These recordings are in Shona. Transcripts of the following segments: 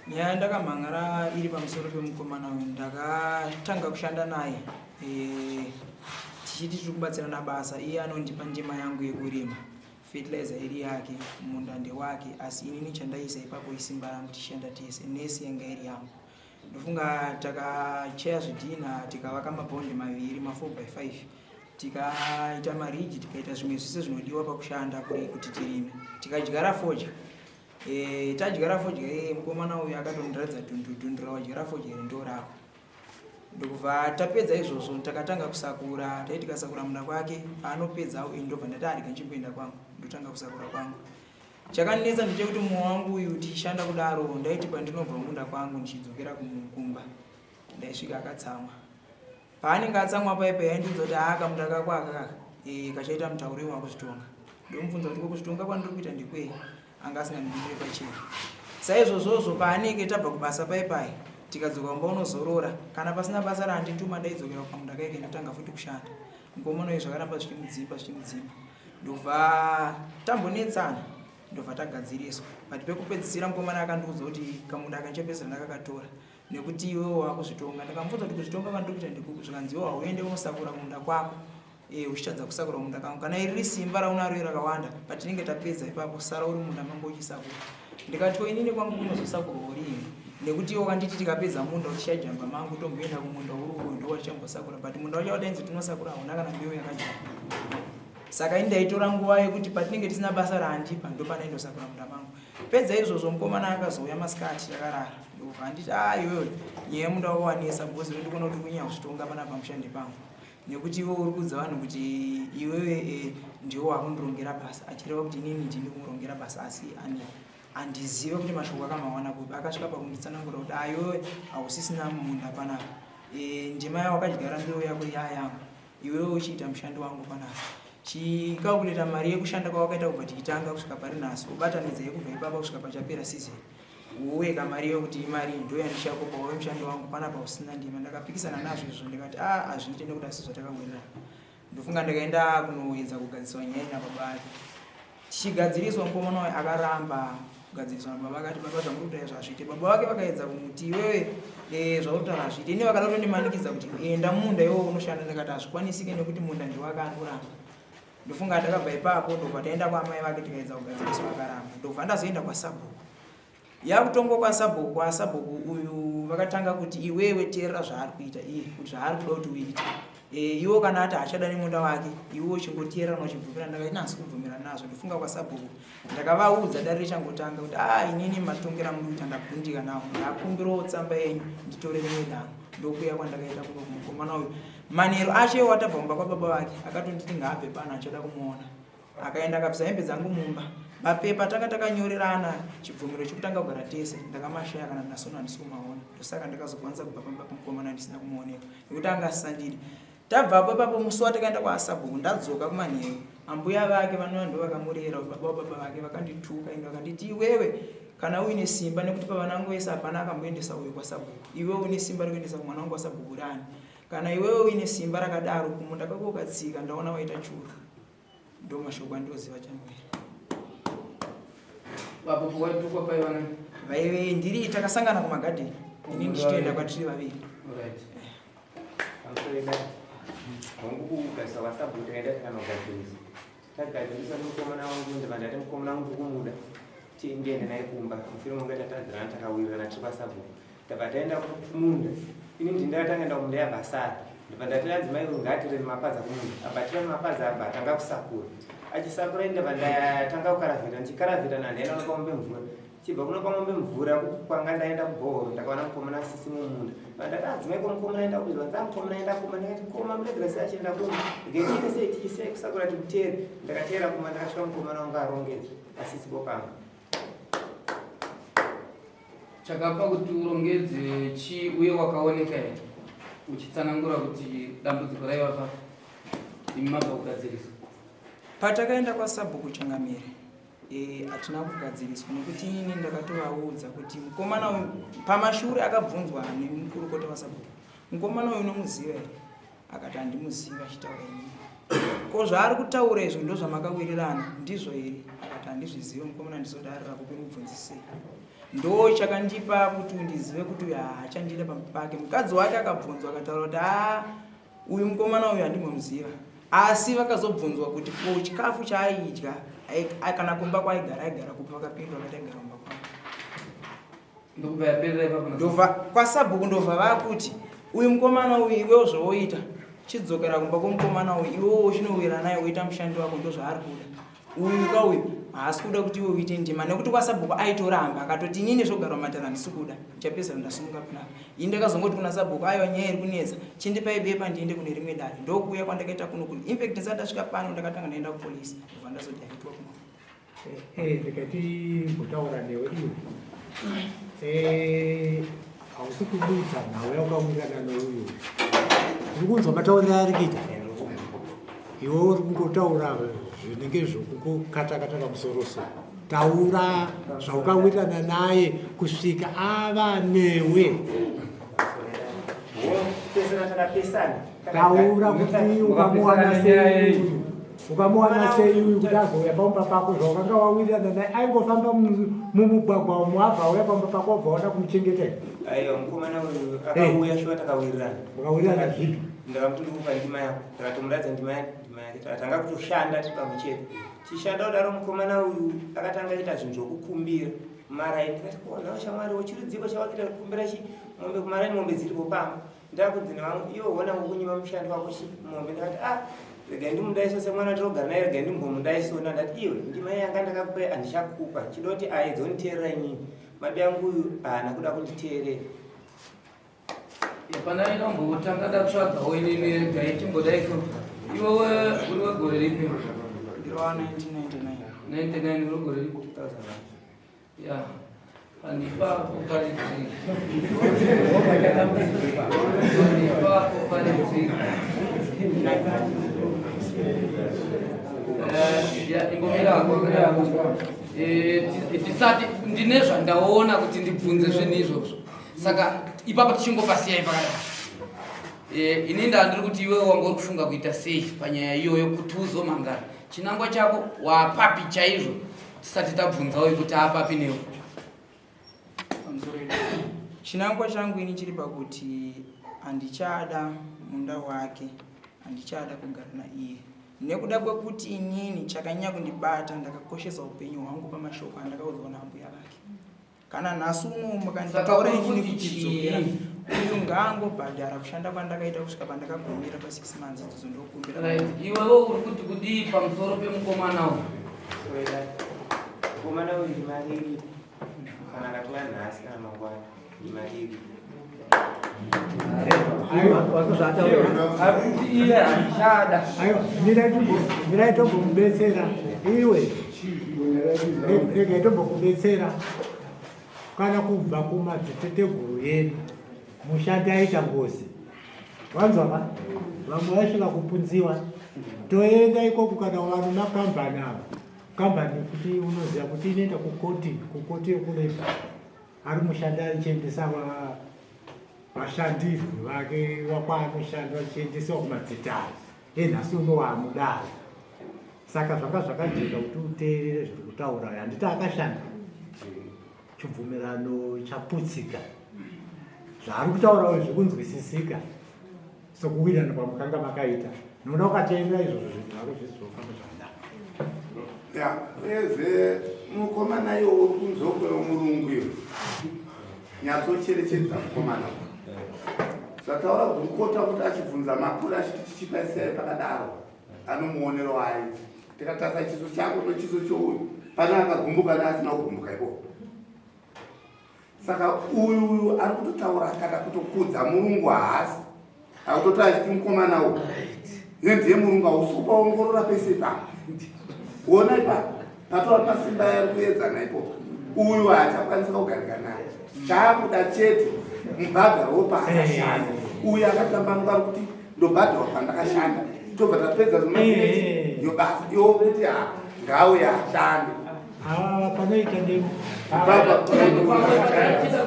Nyaya yandakamhan'ara iri pamusoro pemukomana uyu ndakatanga kushanda naye eh, tichiti tiri kubatsirana basa iye anondipa ndima yangu yekurima fertilizer iri yake munda ndewake asi inini chandaisa ipapo isimba rangu tichishanda tese nesi yanga iri yangu ndofunga takacheya zvidhinha tikavaka mabhondi maviri ma 4 by 5 tikaita mariji tikaita zvimwe zvese zvinodiwa pakushanda kuri kuti tirime tikadyara fodya e, tadyara fodya iye mukomana uyu akatondiratidza dhundu dhundu rawadyara fodya iri ndo rako ndokubva tapedza izvozvo takatanga kusakura tai tikasakura munda kwake paanopedzawo ini ndobva ndati arega nchimboenda kwangu ndotanga kusakura kwangu Chakandinetsa ndechekuti mumwe wangu uyu tichishanda kudaro ndaiti pandinobva kumunda kwangu ndichidzokera kumba ndaisvika akatsamwa. Paanenge atsamwa paye paye aindiudza kuti haa kamunda kako aka kaka e, kachaita mutauro iwe wakuzvitonga. Ndomubvunza kuti ko kuzvitonga kwandiri kuita ndekwei anga asingandipindure pachena. Saizvozvozvo paanenge tabva kubasa paye paye tikadzoka kumba unozorora kana pasina basa raandituma ndaidzokera kukamunda kaike ndotanga futi kushanda. Mukomana uyu zvakaramba zvichimudzimba zvichimudzimba ndobva tambonetsana ndobva tagadziriswa but pekupedzisira mukomana akandiudza kuti kamunda akandichapedzisira ndakakatora nekuti iwewe wakuzvitonga ndakamubvunza kuti kuzvitonga kwandiri kuita ndekupi zvikanzi iwe hauende unosakura kumunda kwako e, uchitadza kusakura kumunda kangu kana iriri simba raunaro rakawanda patinenge tapedza ipapo sara uri munda mangu uchisakura ndikati ko inini kwangu kunozosakurwa uriini nekuti iwo kanditi tikapedza munda uchichajamba mangu tomboenda kumunda uri uko ndowachichambosakura but munda wacho watainzi tinosakura hauna kana mbeu yakajamba saka ini ndaitora nguva yekuti patinenge tisina basa raandipa ndopanaindosakura munda mangu pedza izvozvo mukomana akazouya masikati takarara ndobva anditi a ah, iwewe nyaya yemunda wako wanetsa because ndikuona kuti kunyanya kuzvitonga panapa mushandi pangu nekuti iwe uri kuudza vanhu kuti iwewe eh, ndiwe wakundirongera basa achireva kuti inini ndini kumurongera basa asi ani handizive kuti mashoko akamawana kupi akasvika pakunditsanangura kuti ayowe hausisina munda panapa e, ndima yawakadyara mbeu yako yayangu iwewe uchiita mushandi wangu panapa chikakuleta mari yekushanda kwawakaita kubva tichitanga kusvika pari nhasi ubatanidza yekubva ipapa kusvika pachapera season Uye mari yokuti imari ndo yandichakupa wave mushandi wangu panapa usina ndima. Ndakapikisana nazvo izvo ndikati a ah, hazviite nekuti asi zvatakawirirana. Ndofunga ndakaenda kunoedza kugadziriswa nyaya nababa ake. Tichigadziriswa mukomana uyu akaramba kugadziriswa nababa akati baba zvamuri kutaura izvo hazviite. Baba vake vakaedza kumuti iwewe eh, zvauri kutaura hazviite. Ini vakada kutondimanikidza kuti enda munda iwewe unoshanda ndikati hazvikwanisike nekuti munda ndiwake ari kuramba. Ndofunga takabva ipapo ndobva taenda kwaamai vake tikaedza kugadziriswa akaramba. Ndobva ndazoenda kwasabhuku. Yakutongwa kwasabhuku kwasabhuku uyu vakatanga kuti iwewe teerera zvaari kuita iye kuti zvaari kuda kuti uite. E, iwo kana ati haachada nemunda wake iwe uchingoteerera uchibvumira ndakati nhasi kubvumira nazvo ndofunga kwasabhuku ndakavaudza dare richangotanga kuti a ah, inini matongera muri kuita ndagundika nawo ndakumbirawo tsamba yenyu nditore rimwe danho ndokuya kwandakaita kuno kumukomana uyu Manheru acho iwo atabva kumba kwababa vake akatonditi ngaabve pano achada kumuona. Akaenda akabvisa hembe dzangu mumba. Mapepa tanga takanyorerana chibvumiro chekutanga kugara tese ndakamashaya kana nhasi uno handisi kumaona. Ndosaka ndakazokwanisa kubva pamba pemukomana ndisina kumuoneka nekuti anga asisandidi. Tabvapo ipapo musi watakaenda kwaasabhuku ndadzoka kumanheru ambuya vake vanova ndo vakamurera baba wababa vake vakandituka ende vakanditi iwewe kana uine simba nekuti pavana vangu vese hapana akamboendesa uyu kwasabhuku iwewe une simba rekuendesa kumwana wangu kwasabhuku rani Kana iwewe uine simba rakadaro kumunda kwako ukatsika ndaona waita churu. Ndo mashoko andoziva chanwere. Apo pawaitukwa paiva nani? Vaive ndiri takasangana kumagadheni. Ini ndichitoenda kwatiri vaviri. Alright. Wangu kugaisa wasabhuku takaenda takanogadzirisa. Tagadzirisa mukomana wangu ndibva ndati mukomana wangu kumuda. Tiende naye kumba. Mushure monge tatadzirana takawirirana tiri kwasabhuku. Tabva taenda kumunda. Ini ndini ndakatanga enda kumunda yabva asara. Ndibva ndati adzimai uyu ngaatirere mapadza kumunda. Abva atirera mapadza abva atanga kusakura. Achisakura ini ndabva ndatanga kukaravhita. Ndichikaravhita nandaenda kunopa mombe mvura. Chibva kunopa mombe mvura kwanga ndaenda kubhohoro ndakaona mukomana asisi mumunda. Ndati adzimai ko mukomana aenda kupi? Zvanzi mukomana aenda kumba. Ndakati koma muregera sei achienda kumba. Ngetiite sei tichisiyai kusakura timuteere. Ndakateera kumba ndakasvika mukomana wanga arongedza asisipo pamba. Chakapa kuti urongedze chii uye wakaoneka here uchitsanangura kuti dambudziko raiva pa imi mabva kugadziriswa? Patakaenda kwasabhuku Changamire eh, hatina kugadziriswa nekuti ini ndakatovaudza kuti mukomana uyu pamashure akabvunzwa nemukurukota wasabhuku mukomana uyu unomuziva here akati handimuziva achitaura inini ko zvaari kutaura izvo ndozvamakawirirana ndizvo here akati handizvizive mukomana ndizodarira kupi mubvunzisei Ndo chakandipa kuti ndizive kuti uyu haachandida pamba pake. Mukadzi wake akabvunzwa akataura kuti haa uyu mukomana uyu handimbomuziva. Asi vakazobvunzwa kuti ko chikafu chaaidya kana kumba kwaaigara aigara kupi vakapindura vakati aigara kumba kwavo. Ndokubva yaperera ipapo. Ndobva kwasabhuku ndobva vakuti uyu mukomana uyu iwewo zvawoita chidzokera kumba kwemukomana uyu iwewo uchinowira naye woita mushandi wako ndozvaari kuda. Uyu ka uyu haasi kuda kuti iwe uite ndima nekuti kwasabhuku aitoramba akatoti inini zvogarwa matara handisi kuda ndichapedzisira ndasumuka panapa. Ini ndakazongoti kuna sabhuku aiwa nyaya iri kunetsa chindipai bepa ndiende kune rimwe dare ndokuuya kwandakaita kuno kuno infact ndisati ndasvika pano ndakatanga ndaenda kupolisi ndobva ndazodhaitwa kuno. Eh, ndikati mbotaura newe iwe. Eh, hausi kuburitsa nhau yaukawirirana neuyu. Uri kunzwa matauriro aari kuita? Iwe uri kungotaura zvinenge zvokungokata-kata pamusoro so. Taura zvaukawirirana naye kusvika ava newe. Taura kuti ukamuwana sei uyu. Ukamuwana sei uyu kuti azouya pamba pako zvawakanga wawirirana naye aingofamba mumugwagwa umu abva auya pamba pako wabva wada kumuchengeta here? Aiwa mukomana uyu akauya shuwa takawirirana. Makawirirana zvipi? Ndakamuti ndikupa ndima yako. Ndakatomuratidza ndima yake ndima yake. Takatanga kutoshanda tiri pamwe chete. Tichishanda kudaro mukomana uyu akatanga kuita zvinhu zvokukumbira maraini. Ndikati ko nhai shamwari chirudziko chawakuita kukumbira chi mombe kumaraini mombe dziripo pamba. Ndakunzi nevamwe iwe hona ngokunyima mushandi wako chi mombe ndakati ah regai ndimudaiso semwana tinogara naye regai ndimbomudaisona ndati iwe ndima yanga ndakakupa handichakupa chida kuti aye dzonditeerera inini mabi angu uyu haana kuda kunditeerera. Hapana inombotanga ndatsvagawo inini regai timbodaiso iwe uri wegore ripi? Ndiri wa 1999. 99 uri wegore ripi? 2001. Ya, pandipapo pari trick. Pandipapo pari trick. Eh, ya, imbomira hako, mira hako. Eh, tisati ndine zvandaona kuti ndibvunze zvinhu izvozvo saka ipapo tichingopasiyai pakadaro eh, ini ndandiri kuti iwewe wanga uri kufunga kuita sei panyaya iyoyo kuti uzomangara chinangwa chako wapapi chaizvo tisati tabvunza uyu kuti apapi newe. Pamusoro yedu. Chinangwa changu ini chiri pakuti handichada munda wake, handichada kugara naiye nekuda kwekuti inini chakanyanya kundibata ndakakoshesa upenyu hwangu pamashoko andakaudzwa naambuya vake. Kana nhasi uno mukanditaura inini kuti dzokera uyu ngaangobhadhara kushanda kwandakaita kusvika pandakagumira pa 6 months idzodzo ndokumbira. Right. Iwewe uri kuti kudii pamusoro pemukomana uyu? Mukomana uyu ndimari iripo kana akatouya nhasi kana mangwana ndimari iripo. Akuti iye handichada. Aiwa, mirai tombomubetsera iwe. Regai tombokubetsera kana kubva kumadziteteguru edu mushandi aita ngozi wanzwa ka vamwe vaisvika kupunziwa toenda ikoko kana vanhu makambani ava kambani kuti unoziva kuti inoenda kukoti kukoti yekureba ari mushandi achiendesa vashandirwi vake vakwaanoshanda vachiendesewa kumadzitare enhasi uno waamudaro saka zvanga zvakajeka kuti uteerere zviri kutaura handiti akashanda chibvumirano chaputsika zvaari kutaura zvekunzwisisika sokuwirirana kwamukanga makaita noda ukateerera izvozvo zvinhu zvako zvizofamba zvakanaka ya uyezve mukomana iwo uri kunzokwe wemurungu iyo nyatsocherechedza mukomana zvataura gurukota kuti achibvunza makore achiti tichipaisai pakadaro anomuonero waaiti tikatarisa chiso chako nechiso chouyu pane akagumbuka neasina kugumbuka ikoko saka uyu uyu ari kutotaura kana kutokudza murungu haasi akutotaura achiti mukomana uyu ye ndiye murungu hausi kupaongorora pese ipapo ona ipapo patora pasimba yari kuedzana ipopo uyu haachakwanisa kugarika naye chaakuda chete mubhadharo wopaakashanda uyu akatambanuka ari kuti ndobhadharwa pandakashanda tobva tapedza zvomatineti yobasa yokuti ha ngauye ashande Ah, panoita ndemo Pamwe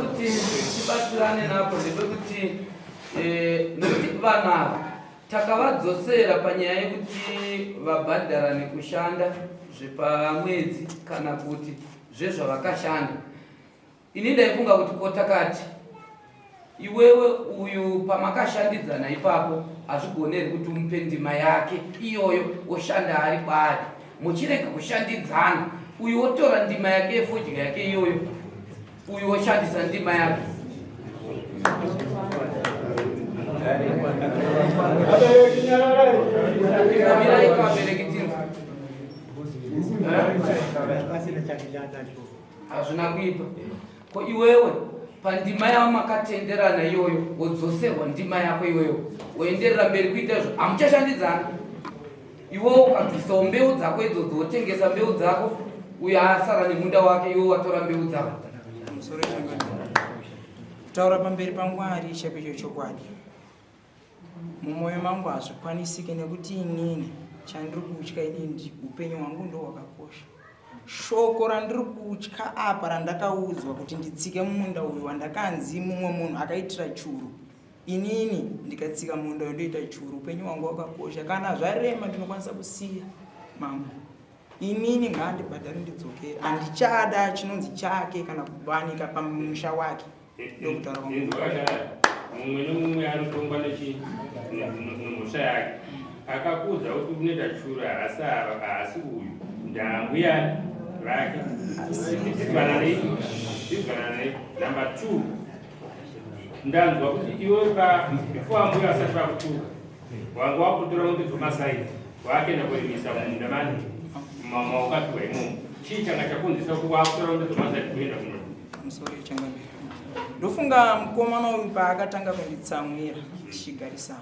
kuti tibatsirane napo ndepekuti eh, nekuti vanhu ava takavadzosera panyaya yekuti vabhadharane kushanda zvepamwedzi kana kuti zvezvavakashanda. Ini ndaifunga kuti ko takati iwewe uyu pamakashandidzana ipapo hazvigoneri kuti umupe ndima yake iyoyo woshanda ari kwaari muchirega kushandidzana uyu wotora ndima yake yefodya yake iyoyo uyu woshandisa ndima yake. Mirai vabereki tinzwe. Hazvina kuipa. Ko iwewe pandima yamakatenderana iyoyo wodzoserwa ndima yako iwewe woenderera mberi kuita izvo hamuchashandidzana. Iwewe ukabvisawo mbeu dzako idzodzo wotengesa mbeu dzako uyo asara nemunda wake iwe watora mbeu dzako. Musoro Kutaura pamberi paMwari chako icho chokwadi. Mumwoyo mangu hazvikwanisike nekuti inini chandiri kutya inini upenyu hwangu ndo hwakakosha. Shoko randiri kutya apa randakaudzwa kuti nditsike mumunda uyu wandakanzi mumwe munhu akaitira churu inini ndikatsika munda uyu ndoita churu upenyu hwangu hwakakosha. Kana zvarema ndinokwanisa kusiya mambo. Inini ngaandibhadhare ndidzokere handichada chinonzi chake kana kubanika pamusha wake. Ndokutaura kwangu. Mumwe nemumwe anotongwa nemhosva yake. Akakuudza kuti unoita chura haasi haasi uyu ndaambuya vake. Tibvananei, tibvananei. Number 2 ndanzwa kuti iwe pa before ambuya vasati vakutuka wanga wakutora mombe dzemasaidi wakuenda kurimisa mumunda mani maukapiwa imomo chii changa chakonzesa kuti wakutora mombe dzemasaidi kuenda kuno Musoro changamire. Ndofunga mukomana uyu paakatanga kunditsamwira tichigarisana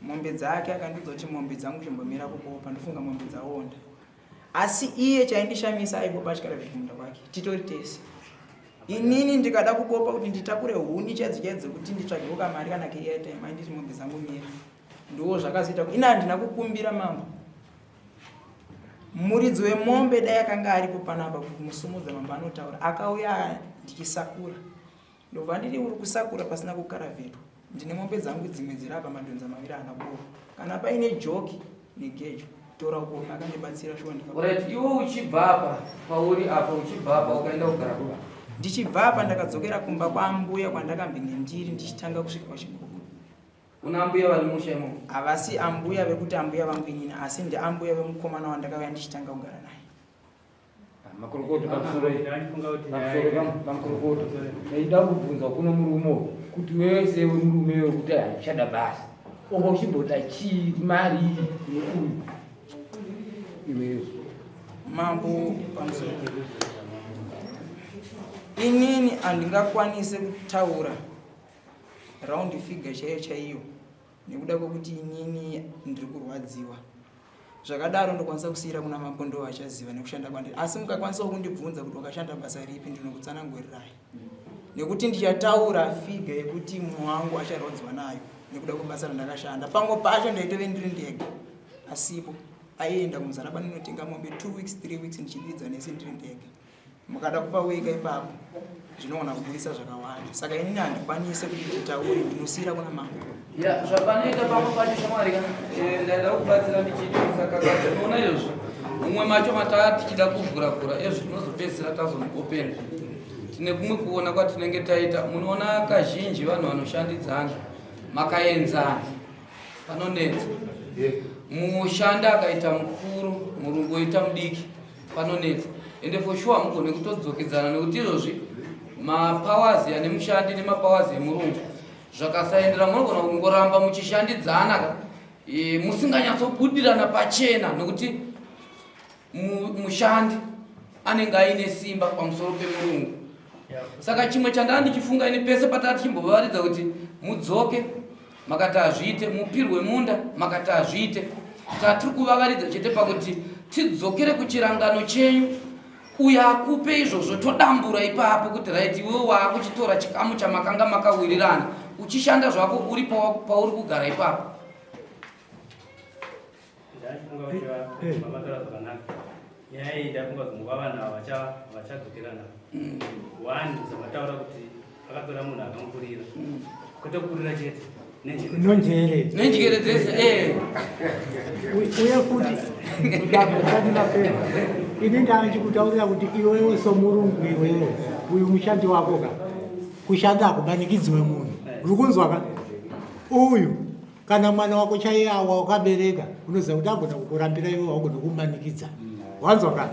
mombe dzake akandiudza kuti mombe dzangu chimbomira kubopa ndofunga mombe dzaonda asi iye chaindishamisa aibopa achikarabira kumunda kwake titori tese inini ndikada kubopa kuti nditakure huni chaidzo chaidzo dzekuti nditsvagewo kamari kana keairtime ainditi mombe dzangu mira ndiwo zvakazoita ini handina kukumbira mambo Muridzi wemombe dai akanga aripo panapa kumusumudza mambo anotaura akauya ndichisakura ndobva ndiri uri kusakura pasina kukaravhetwa ndine mombe dzangu dzimwe dziri apa madhonza maviri haana kubowa kana paine joki negejo tora uko akandibatsira shuwa ndika iwe uchibva apa pauri apa uchibva apa ukaenda kugara kuva ndichibva apa ndakadzokera kumba kwambuya kwandakambenge ndiri ndichitanga kusvika pachigoko Una ambuya vari musha imomo? Havasi ambuya vekuti ambuya vangu inini asi ndiambuya vemukomana wandakauya ndichitanga kugara naye. Makurukota pamusoro pamusoro pamukurukota ndaida kubvunza kuno murume kuti wewe sewe murume wekuti hauchada basa onga uchimboda chii mari neuyu iwewe mambo pamusoro inini handingakwanise kutaura Round figure chaiyo chaiyo nekuda kwekuti inini ndiri kurwadziwa zvakadaro ndokwanisa kusiira kuna mambo ndo vachaziva nekushanda kwandiri asi mukakwanisawo kundibvunza kuti wakashanda basa ripi ndinokutsanangurirai nekuti ndichataura figa yekuti mumwe wangu acharwadziwa nayo nekuda kwebasa randakashanda pamwe pacho ndaitove ndiri ndega asipo aienda kumuzarabani notenga mombe two weeks three weeks ndichididza nese ndiri ndega mukada kupa wega ipapo zvinogona kuburitsa zvakawanda saka inini handikwanise kuti nditaure ndinosiira kuna mambo ya zvapanoita pamwe pacho shamwari ka eh, ndaida kubatsira ndichiti saka tinoona izvozvo mumwe macho mataa tichida kuvhura vhura ezvo tinozopedzisira tazoopena tine kumwe kuona kwatinenge taita munoona kazhinji vanhu vanoshandidzana makaenzana panonetsa mushandi akaita mukuru murungu oita mudiki panonetsa ende for sure hamugone kutodzokedzana nekuti izvozvi mapowers ane mushandi nemapowers emurungu zvakasaendera munogona kungoramba muchishandidzana ka e, musinganyatsobudirana pachena nekuti mushandi anenge aine simba pamusoro pemurungu saka chimwe chandaa ndichifunga ini pese pataa tichimbovaridza kuti mudzoke makati hazviite mupirwe munda makati hazviite tatiri kuvavaridza chete pakuti tidzokere kuchirangano chenyu uyo akupe izvozvo todambura ipapo kuti right iwe waakuchitora chikamu chamakanga makawirirana uchishanda zvako uri pauri kugara ipapo Ndafunga kuti vamataura zvakanaka. Nyaya iyi ndafunga kuti nguva vanhu ava vachadzokerana. One zvamataura kuti akatora munhu akamukurira. Kwete kukurira chete. Nenjere. Nenjere dzese eh. Uye futi. Ini ndanga kuti iwewe somurungu iwewe uyu mushandi wako ka kushanda hakumanikidziwe munhu uri kunzwa ka uyu kana mwana wako chaiye awa wakabereka unoziva kuti agona kukurambira iwe wagona kumanikidza wanzwa ka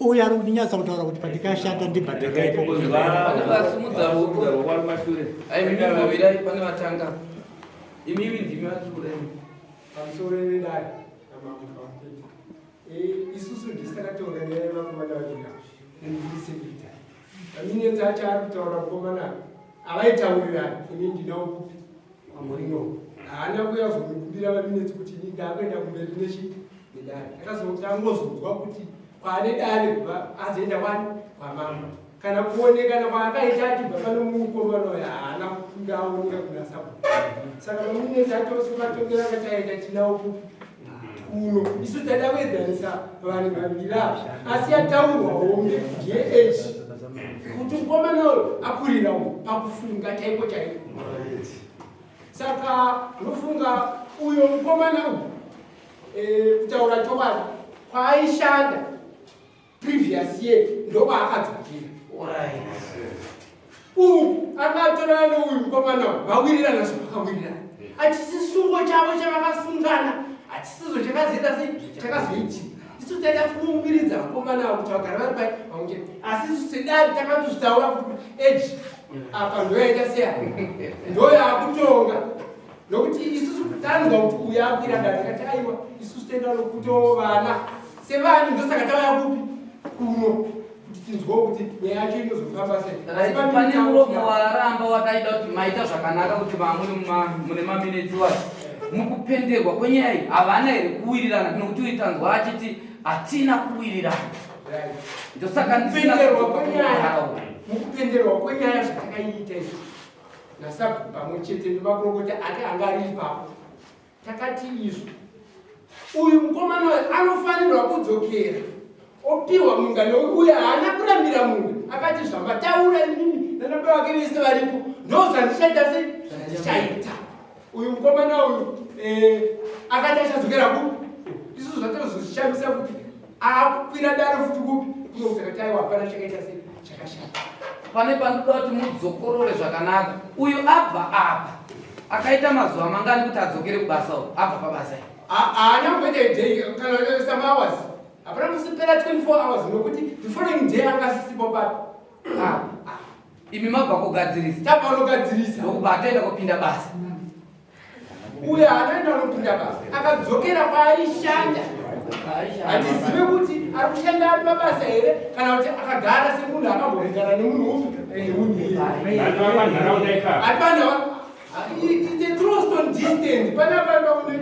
uyu ari kundinyatsa kutaura kuti pandikashanda ndibhadhareipo Pane vasimudza ruoko. Ai mimi ngomirai pane vatanga. Imimi ndimi vatiri kudai. Pamusoro vedare namambo pamutete. Isusu ndisu takatonga nyaya yevakomana vaviri ava nemudisekuita. Maminetsi acho ari kutaura mukomana avaitaurirana ini ndinawo kupi kwamurino. Haana kuuya kuzondikumbira maminetsi kuti ini ndakuenda kumberi nechi nedare. Takazongozonzwa kuti kwaane dare kubva azoenda kwani kwamambo. Kana kuonekana kwaakaita achibva pano mukomana uyo haana kunge aoneka kuna sabhuku. Saka maminetsi acho ose matongero akataita tinawo kupi kuno. Isu tada kuedzanisa vanhu vaviri ava asi yataurwa hombe ndiye age kuti mukomana uyu akurira uyu pakufunga chaiko chaiko. Saka ndofunga uyo mukomana uyu kutaura chokwadi kwaaishanda previous year ndokwaakadzokera. Uku akatorana neuyu mukomana uyu vawirirana zvavakawirirana achisisungo chavo chavakasungana hachisizo chakazoita sei chakazoitika. Isu taida kuumbiridza vakomana avo kuti vagare vari pai pamwe chete asi isu sedari takatozvitaura kuti age apa ndoyaita seya ndoyaakutonga nokuti isusu tanzwa kuti uyu akwira dare tikati aiwa isusu toenda nokutovana sevanhu ndosaka tauya kupi kuno kuti tinzwewo kuti nyaya yacho inozofamba sei. Right, pane muromo waramba wataida kuti maita zvakanaka kuti vamuri mune maminetsi wacho mukupenderwa kwenyaya iyi havana here kuwirirana nokuti uyu tanzwa achiti hatina kuwirirana ndosaka ndisina Mukupenderwa kudzoka kwenyaya kumugaro. mukupenderwa kwenyaya zvatakaiita izvo nasabhuku pamwe chete nemakurokota ake anga ari ipapo takati izvo uyu mukomana uyu anofanirwa kudzokera opiwa munda nouya haana kurambira munda akati zvamataura imimi nanababa vake vese varipo ndo zvandichaita sei zvandichaita uyu mukomana uyu akati achadzokera kupi isu zvatozoshamisa kuti akukwira dare futi kupi kuno takati aiwa hapana chakaita sei chakashata. Pane panoda kuti mudzokorore zvakanaka. Uyu abva apa akaita mazuva mangani kuti adzokere kubasa uku abva pabasa iri? Haana kumboita day kana some hours. Hapana kusipera 24 hours nokuti the following day anga asisipo papi. Imi mabva kugadzirisa. Tabva kunogadzirisa. Ndokubva atoenda kupinda basa. Uyo anoenda kunopinda basa akadzokera kwaaishanda. Hatizive kuti ari kushanda ari pabasa here kana kuti akagara semunhu akambogara nemunhu upi nemunhu iyeye. Ari panharaunda. It's a Troston distance. Panapa kune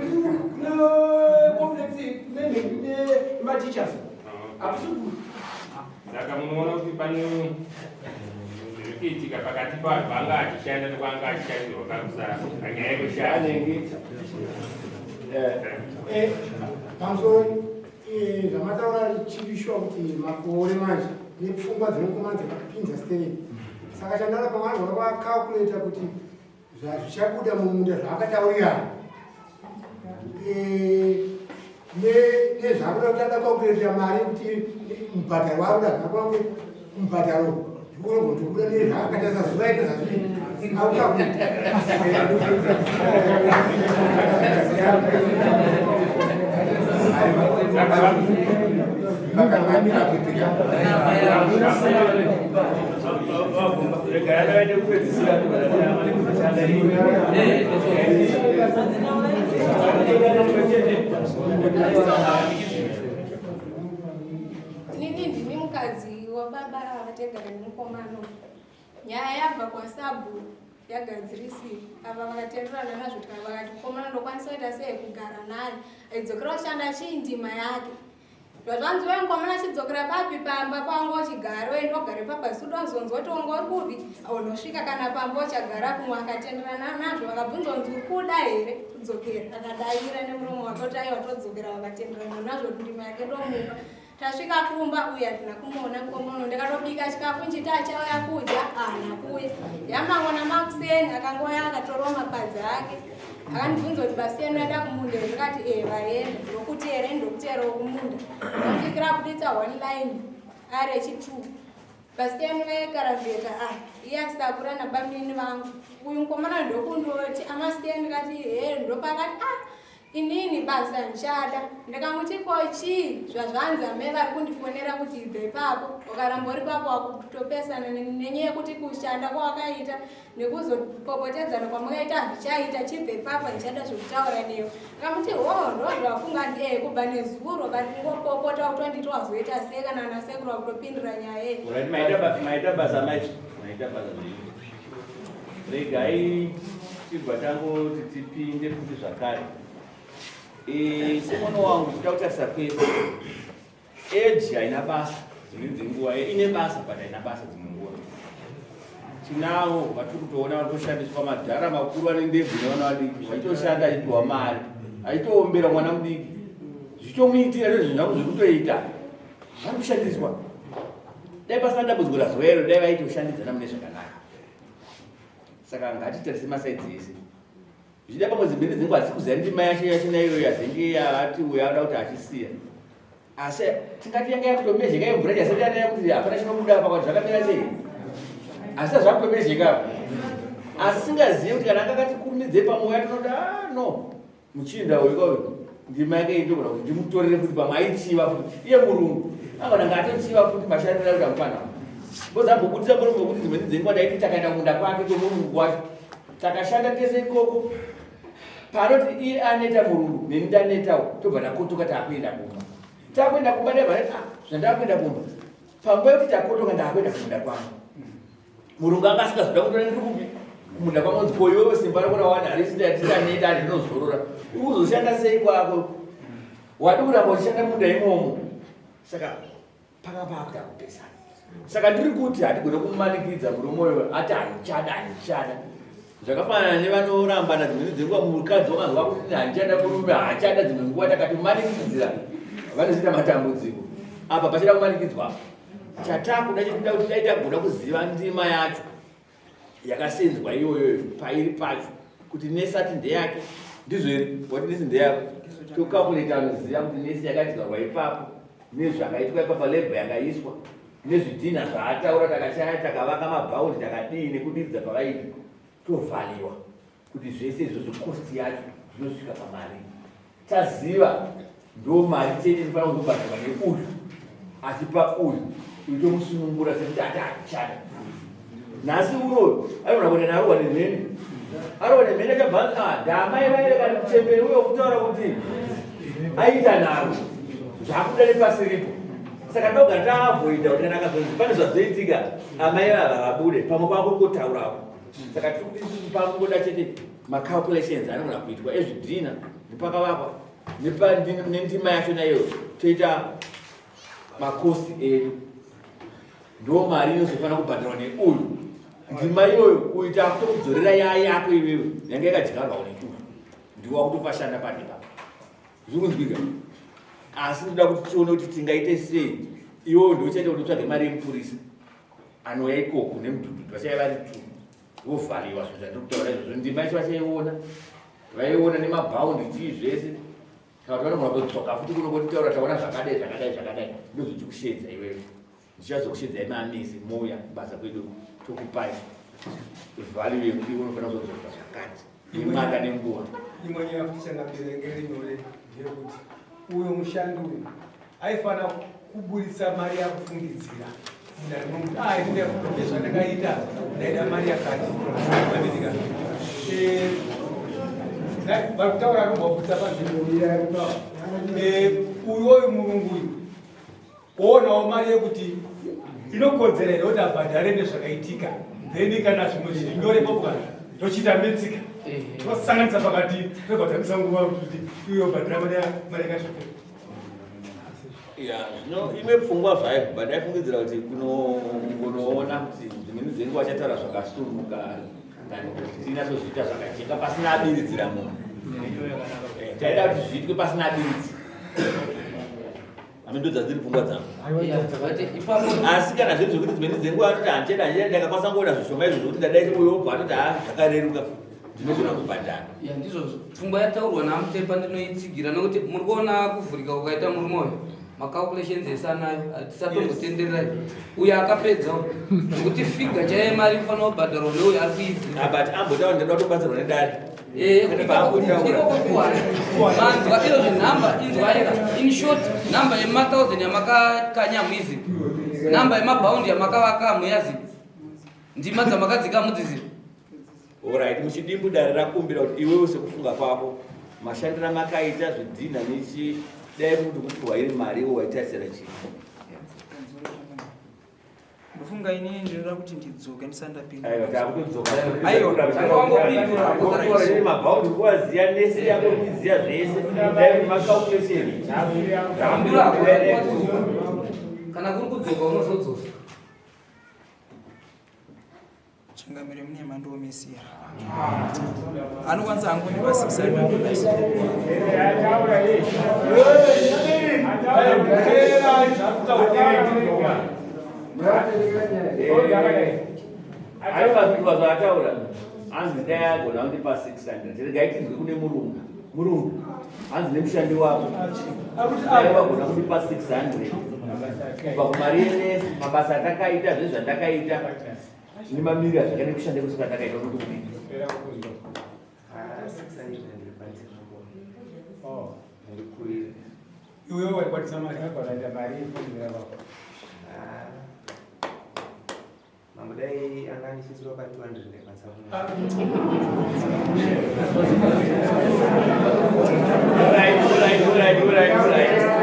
complex nemateachers. Hakusi kure. Saka munoona kuti pane zviri kuitika pakati pavanhu vanga achishanda nekwanga achishandirwa kakusara panyaya yekushanda. Pamusoro zvamataura chivishuwa kuti makore manje nepfungwa dzinokomana dzakapinza stereki. Saka chandara pamwe anogona kuacalculata kuti zvazvichabuda mumunda zvaakataurirana nezvaakuda kuti ada kucalculata mari kuti mubhadharo waakuda zvakwange mubhadharo unongotobuda nezvaakatarisa zuva ita zvazvii Inini ndini mukadzi wababa ava tagara nemukomana uyu. Nyaya yabva kwasabhuku yagadzirisiwa ava vakatenderana nazvo vakati mukomana ndokwanisa kuita sei kugara naye aidzokera kushanda chii ndima yake. Zvanzi wewe mukomana achidzokera papi pamba pawanga uchigara uye ndogare papa suda uzonzwa kuti wanga uri kupi unosvika kana pamba uchagara kumwe akatenderana nazvo vakabvunzwa kunzi uri kuda here kudzokera akadaira nemuromo wake kuti aiwa todzokera vakatenderana nazvo kuti ndima yake ndomupa. Tasvika kumba uye handina kumuona mukomana ndakatobika chikafu nchiti achauya kudya haana kuuya. Yamangwana makuseni akangouya akatorawo mapadza ake akandibvunza kuti basi yenu yaenda kumunda here ndikati ee vaenda ndokuti here ndokuterawo kumunda ndosvikira abuditsa one line ari echitwo basi yenu vaikaravheta ah iye asakura nabamini vangu uyu mukomana ndokundoti amasiya ndikati here ndopakati ah Inini basa ndichada. Ndikamuti ko chii zvazvanzi amai vari kundifonera kuti ibva ipapo ukaramba uri papo wakutopesana nenyaya yekuti kushanda kwawakaita nekuzopopotedzana kwamakaita hazvichaita chibva ipapo ndichada zvekutaura newe. Ndikamuti hoo ndozvafunga ndi ee kubva nezuro vari kungopopota kutonditi wazoita sei kana ana sekuru vakutopindura nyaya iyi. Maita basa mai maita basa zvenyu. Regai tibva tangoti tipinde futi zvakare. E, semwana wangu kuda kutarisa kwedu age haina basa dzimweni dzenguva e, ine basa but haina basa dzimwe nguva tinavo vatiri kutoona vatoshandiswa madhara makuru ane ndebvu nevana vadiki vachitoshanda achipiwa mari achitoombera mwana mudiki zvichitomuitira nezvinhu zvangu zvekutoita vari kushandiswa dai pasina dambudziko razoero dai vaitoshandidzana mune zvakanaka saka ngatitarise masaidzi ese zvichida pamwe dzimweni dzenguva hatisi kuziva ndima yacho yachona iyoyo yazenge yaati uyo anoda kuti achisiya asi tingati yanga yakutomezheka yemvura yasati yanaya kuti hapana chinobuda apa kuti zvakamira sei asi zvakutomezheka apa asi singazive kuti kana anga akati kurumidze pamwe uya tinoda ah, no Muchinda uyu kauyu ndima yake indogona kuti ndimutorere futi pamwe aichiva futi iye murungu angona nga atochiva futi mashandiro akuita mufana because ambobudisa murume wekuti dzimweni dzenguva ndaiti takaenda kumunda kwake kwemurungu kwacho takashanda tese ikoko panoti iye aneta murungu neni ndanetawo tobva takotoka takuenda kumba takuenda kumba ndabva ah, zvandakuenda kumba panguva yekuti takotoka ndakuenda kumunda kwangu murungu anga asingazoda kutora ndiri kupi kumunda kwangu ko iwewe simba rako rawana harisitaneta handinozorora uri kuzoshanda sei kwako wadi kuramba uchishanda munda imomo saka panga pakuda kupesana saka ndiri kuti hatigone kumanikidza murume uyo ati handichada handichada zvakafanana nevanorambana dzimweni dzenguva mukadzi wakanzwa kuti handichada murume haachada dzimwe nguva takatomanikidzira vanozoita matambudziko apa pachida kumanikidzwa apa Chatakuda chetinoda kuti dai tagona kuziva ndima yacho yakasenzwa iyoyoyo pairi pacho kuti nesi ati ndeyake ndizvo here wati nesi ndeyako tokakuleta anoziva kuti nesi yakadyarwa ipapo nezvakaitwa ipapo lebha yakaiswa nezvidhinha zvaataura takashaya takavaka mabhaundi takadii nekudiridza pavaita tovhaliwa kuti zvese izvozvo cost yacho zvinosvika pamari taziva ndo mari chete inofanira kuzobhadharwa neuyu achipa uyu uyu tomusunungura sekuti ati hatichada nhasi unoyu anogona kuenda narohwa nemheni arohwa nemheni achabva ah, ndamai vaire kani muchemberi uyo kutaura kuti aita nharo zvakuda nepasiripo saka ndogara taavoida kuti kana akazonzi pane zvazoitika amai vava vabude pamwe kwako kungotaurawo saka tiri kuti isusu pakungoda chete macalculations anogona kuitwa ezvidhina nepakavakwa nendima yacho naiyo toita makosi edu ndo mari inozofanira kubhadharwa neuyu ndima iyoyo uyu takutokudzorera ya yako iwewe yange yakadyarwa uneuyu ndiwo wakutopashanda pane papa zviri kunzwika asi ndoda kuti tione kuti tingaite sei iwewe ndochaita kuti utsvage mari yemupurisa anouya ikoko nemudhudhudhu vachaiva vari tu vovhariwa zvinhu zvandiri kutaura izvozvo ndima yacho vachaiona vaiona nemabhaundi chii zvese kana kuti vanogona kutodzoka futi kuno kotitaura taona zvakadai zvakadai zvakadai ndozvichikushedza iwewe ndichazokushedzai maamese mouya kubasa kwedu tokupai value yekuti iwe unofanira kuzodzoka zvakati nemwaka nenguva imwe nyaya futi changamire ngeri nyore ndeyekuti uyo mushandi uyu aifanira kuburitsa mari yakufungidzira munhu ah, zvandakaita ndaida mari yakati eh, vari kutaura anobva panzvimbo eh, uyoyu murungu uyu oonawo mari yekuti inokodzera here kuti abhadhare nezvakaitika then kana zvimwe zviri nyore popwana tochiita metsika tosanganisa pakati tobhadharisa nguva kuti uyo bhadhara mari yakasvika ya zvino imwe pfungwa zvayo but ndaifungidzira kuti kunoona kuti dzimweni dzenguva achataura zvakasumuka than kuti tinyatsozviita zvakajeka pasina abiridzira munhu eh, taida kuti zviitwe pasina abiridzi. Ame ndo dzadziri pfungwa dzangu. Asi kana zviri zvekuti dzimweni dzenguva anoti handichada handichada ndakakwanisa ngoona zvishoma izvo zvekuti ndadai uyo obva atoti ha zvakareruka ndinogona kubhadhara. Ya ndizvozvo. Pfungwa yataurwa naMutepa ndinoitsigira nekuti muri kuona kuvhurika kwakaita murume uyu. Macalculations ese anayo tisatombotendererai. Uyo akapedza nekuti figa chaiyo yemari inofanira kubhadharwa neuyo ari kuiziva. Ah, but ambotaura ndinoda kutobatsirwa nedare. Eh, manzwa iro zvenhamba inzwaika in short nhamba yemathousand yamakakanya hamuizivi nhamba yemabhaundi yamakavaka hamuyazivi ndima dzamakadzika hamudzizivi Alright, muchidimbu dare rakumbira kuti iwewe sekufunga kwako mashandiro amakaita zvidhinha nechi dai kuti kupiwa iri mari iwe waitarisira chii? Ndofunga inini ndinoda kuti ndidzoke ndisati ndapinda. Aiwa takutodzoka. Aiwa. Wangopindura. Mabhaundi kuwaziya nesi yako kuiziya zvese. Dai macalculation. Pindura kana kuri kudzoka unozodzosa. Changamire mune mandiomesera. Anokwanisa hangu kundipa 600 dollars. Aiwa zvaataura hanzi dai agona kundipa 600 regai tinzwe kune murungu murungu hanzi nemushandi wako dai wagona kundipa 600 kubva kumari yenesi mabasa atakaita zvezvandakaita nemamiriro azvakaita nekushanda kwese kwatakaita unoti kudii Iwe waikwanisa mari yakawanda mari yefungira baba. Mambo dai anga anisisirwa pa 200 ndaikwanisa Alright, alright, alright, alright, alright.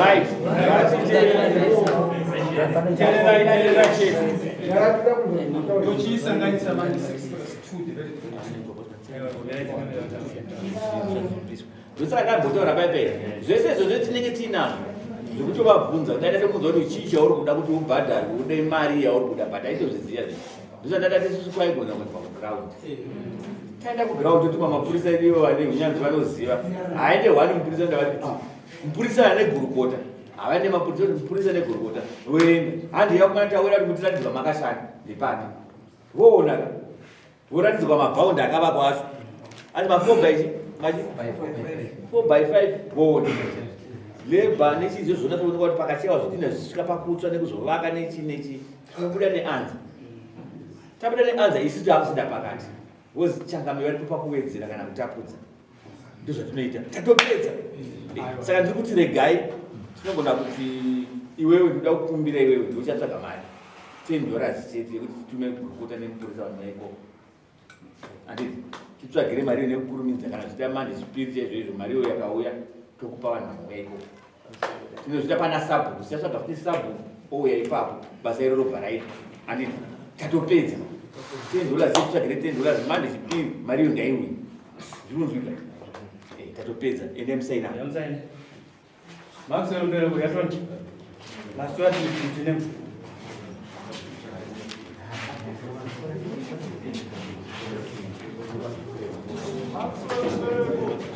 Right. Tochiisanganisa manje 6 plus 2 divided by Ndosaka ndambotaura paipai zvese izvo zvetinenge tiinazvo zvekutovabvunza kuti aita tekubvunza kuti chii chauri kuda kuti ubhadharwe ude mari yauri kuda but aitozviziva zve ndosaka ndati isusu kwaigona kuendwa kuground taenda kuground totuma mapurisa edu ivo vane unyanzvi vanoziva haende one mupurisa ndavati ah, mupurisa ane gurukota havaende mapurisa kuti mupurisa negurukota voenda handi yakumana tawira kuti mutiratidzwa makashanda ndepani voona Voratidzwa mabhaundi akavakwa acho. Ati ma 4 by machi 4 by 5 voona. Labor nechii zvona toonekwa kuti pakachewa zvidhina zvisvika pakutsva nekuzovaka nechi nechi tinobuda neanza. Tabuda neanza isu taakusinda pakati. Vozi changamire varipo pakuwedzera kana kutapudza. Ndozvatinoita. Tatopedza. Saka ndiri kuti regai tinogona kuti iwewe ndinoda kukumbira iwewe ndiwe uchatsvaga mari. 10 dollars chete yekuti titume gurukota nemupurisa vanhu vaikoko handiti titsvagire mari iyo nekukurumidza kana zviita manje chipiri chaizvo izvo mari iyo yakauya tokupa vanhu vanouya ikoko tinozviita pana sabhuku tichatsvaga futi sabhuku ouya ipapo basa iro robva raitwa handiti tatopedza 10 dollars titsvagire 10 dollars manje chipiri mari iyo ngaiuye zvikunzwika eh, tatopedza endai musaina Maxwell Mbereko, yatoni. Last word is your name. Maxwell Mbereko.